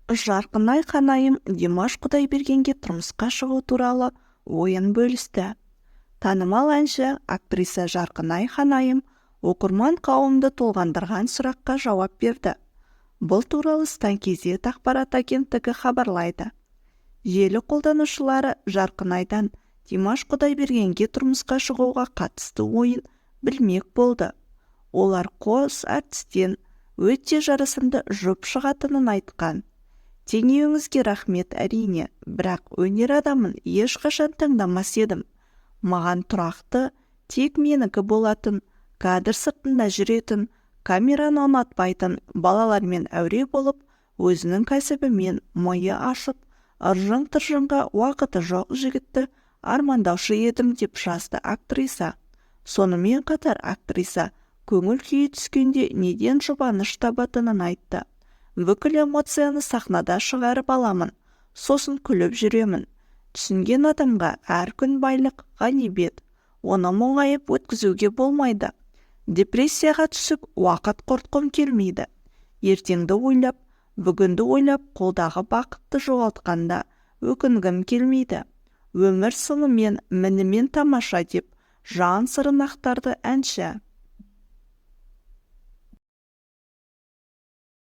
Жарқынай Қанайым Димаш Құдайбергенге тұрмысқа шығу туралы ойын бөлісті. Танымал әнші, актриса Жарқынай Қанайым оқырман қауымды толғандырған сұраққа жауап берді. Бұл туралы Стан kz ақпарат агенттігі хабарлайды. Желі қолданушылары Жарқынайдан Димаш Құдайбергенге тұрмысқа шығуға қатысты ойын білмек болды. Олар қос әртістен өте жарасымды жұп шығатынын айтқан. «Теңеуіңізге рахмет, әрине, бірақ өнер адамын ешқашан таңдамас едім. Маған тұрақты, тек менікі болатын, кадр сыртында жүретін, камераны ұнатпайтын, балалармен әуре болып, өзінің кәсібімен миы ашып, ыржың-тыржыңға уақыты жоқ жігітті армандаушы едім», – деп жазды актриса. Сонымен қатар актриса көңіл күйі түскенде неден жұбаныш табатынын айтты. «Бүкіл эмоцияны сахнада шығарып аламын, сосын күліп жүремін. Түсінген адамға әр күн байлық, ғанибет, оны мұңайып өткізуге болмайды. Депрессияға түсіп, уақыт құртқым келмейді. Ертеңді ойлап, бүгінді ойлап, қолдағы бақытты жоғалтқанда өкінгім келмейді. Өмір сынымен, мінімен тамаша», – деп жан сырын ақтарды әнші.